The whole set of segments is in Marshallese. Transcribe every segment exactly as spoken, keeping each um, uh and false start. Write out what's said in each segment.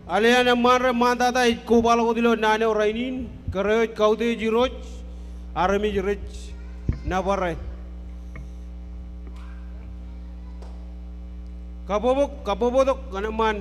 Alen eṃṃaan reṃṃaantata ej kobaḷọk wōt ilo naan eo rainin, kōrā eo ej kautiej Irooj, armej rej nōbar e. Kabbokbok, kabbokbok tok ñan eṃṃaan.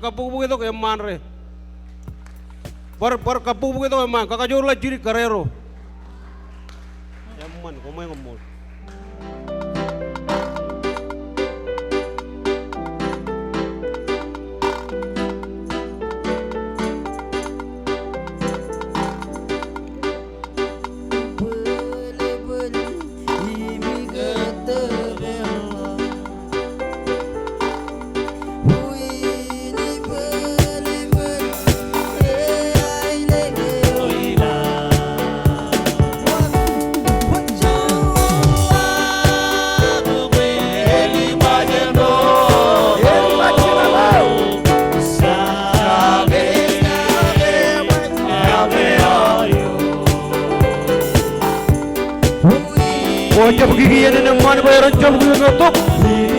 Kabbukbuktok eṃṃaan ro. Bar, bar kabbukbuktok eṃṃaan. Kakajoorḷọk jidik kōrā ro. Eṃṃan, koṃeañ ṃool. Eo jab kiki iien in eṃṃaan bwe ren jab kiki tok.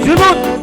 Simon.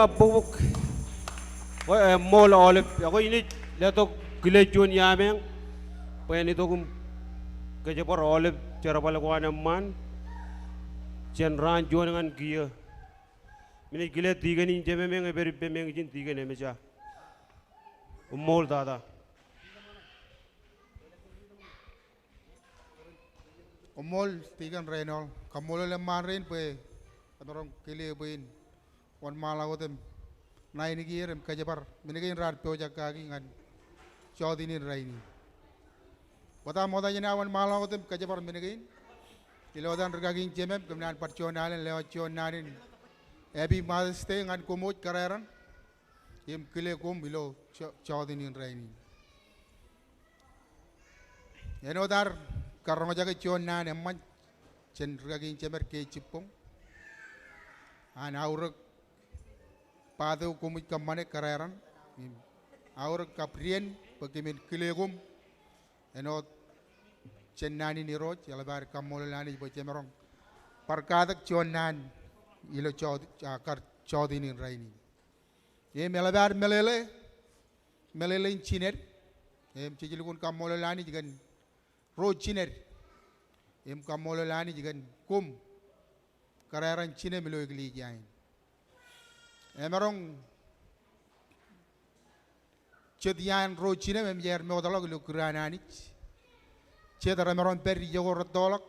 Bok bok. Bwe, eh, ṃool aolep. Ak inaaj letok kile juon iameañ bwe en itok im kōjparok aolep jerbal ko an eṃṃaan jān raan juon ñan kiiō. Im inaaj kile tikōn in jememeañ epād ippāmeañ ijin, tikōn Emeja. Koṃṃool tata. Koṃṃool tikōn Reinol. Kaṃṃoolol eṃṃaan rein bwe emaroñ kile bwe in wōnṃaanḷọk wōt im ṇa in kiiō im kōjepar men kein raar pojak kaki ñan jọteen in rainin. Bōtab ṃokta jān aō wōnṃaanḷọk wōt im kōjepar men kein, ilo etan rūkaki in jemem, kōm naan bar juon alen lewōj juon naan in Happy Mother's Day ñan koṃ wōj kōrā raṇ im kile koṃ ilo jo-, jọteen in rainin. Āinwōt ad karoñjake juon naan eṃṃan jān rūkaki in jemed ke jibboñ an aorōk baat eo koṃij kōṃṃane kōrā raṇ im aorōk kab dien bwe kōmin kile koṃ āinwōt jān naan in Irooj, eḷap ad kaṃṃoolol Anij bwe jemaroñ bar katak juon naan ilo jọt-, a, kar jọteen in rainin. Im eḷap ad meḷeḷe, meḷeḷe in jined. Im jej lukkuun kaṃṃoolol Anij kōn ro jined. Im kaṃṃoolol Anij kōn koṃ kōrā raṇ jinem ilo eklejia in. Emaroñ jet iaan ro jinem im iar mootḷọk ilo kūr an Anij. Jet remaroñ pād ijoko rettoḷọk.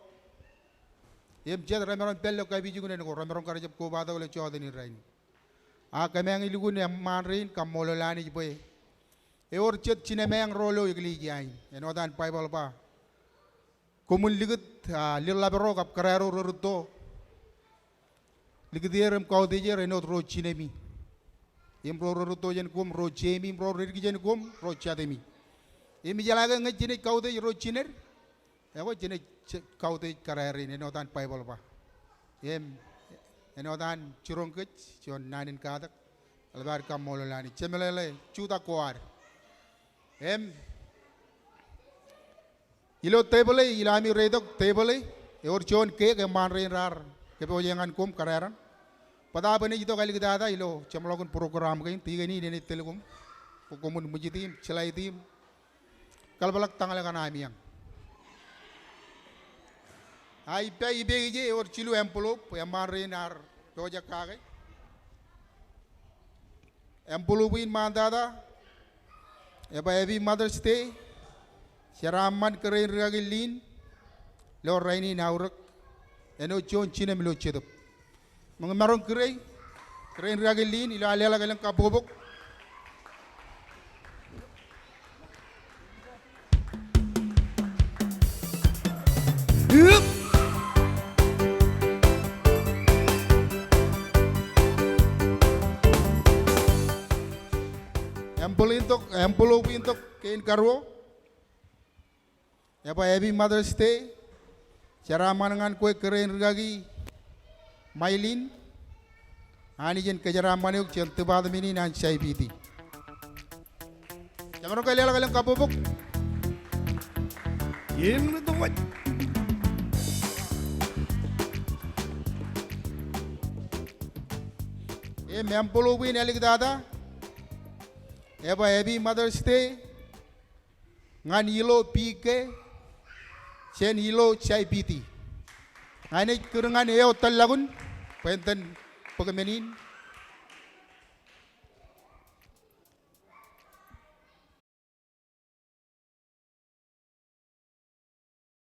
Im jet remaroñ pād ilo kapijuknen ko, remaroñ kar jab kobatok ilo jọteen in rainin. A kōmeañ ilukkuun eṃṃaan rein kaṃṃoolol Anij bwe ewōr jet jinemeañ ro ilo eklejia in. Āinwōt an Baibōḷ ba, koṃwin likūt, a, lilḷap ro kab kōrā ro rerūtto. Likūt er im kautiej er āinwōt ro jinemi. Im ro rerūtto jān koṃ, ro jeemi, im ro redikjān koṃ, ro jatemi. Im ijeḷā ke ñe jenaaj kautiej ro jined, ekwe jenaaj je-, kautiej kōrā rein, āinwōt an Baibōḷ ba. Im āinwōt an jiroñ kōj juon naan in katak, eḷap ad kaṃṃoolol Anij. Jemeḷeḷe jutak ko ad. Im ilo tebōḷe, ilo ami reitok tebōḷe, ewōr juon keek eṃṃaan rein raar kōpooje ñan koṃ kōrā raṇ. Bōtab enaaj itok āliktata ilo jeṃḷọkin program kein, tikōn in enaaj tōl koṃ bwe koṃwin ṃwijiti im jeḷaiti im kaḷapḷọk tañḷọk an ami eañ. A ippa ipeik ije ewōr jilu envelope eṃṃaan rein raar pojak kake. Envelope in ṃaantata, eba Happy Mother's Day, jeraaṃṃan kōrā in rūkaki Lin, ilo rainin aorōk, āinwōt juon jinem ilo Jetōb. Ṃōk maroñ kōrā, kōrā in rūkaki Lin, ilo ad leḷọk elōñ kabbokbok. Envelope in tok, envelope in tok kein karuo. Eba Happy Mother's Day. Jeraaṃṃan ñan kwe kōrā in rūkaki Mailin. Anij en kōjeraaṃṃan eok jān department in an C I P D. Jemaroñ ke leḷọk elōñ kabbokbok. Im tok wōj. Im envelope in āliktata. Eba Happy Mother's Day ñan ilo P K jān ilo C I P D. Ña inaaj kūr ñan eo tōllọkun bwe en itōn bōk men in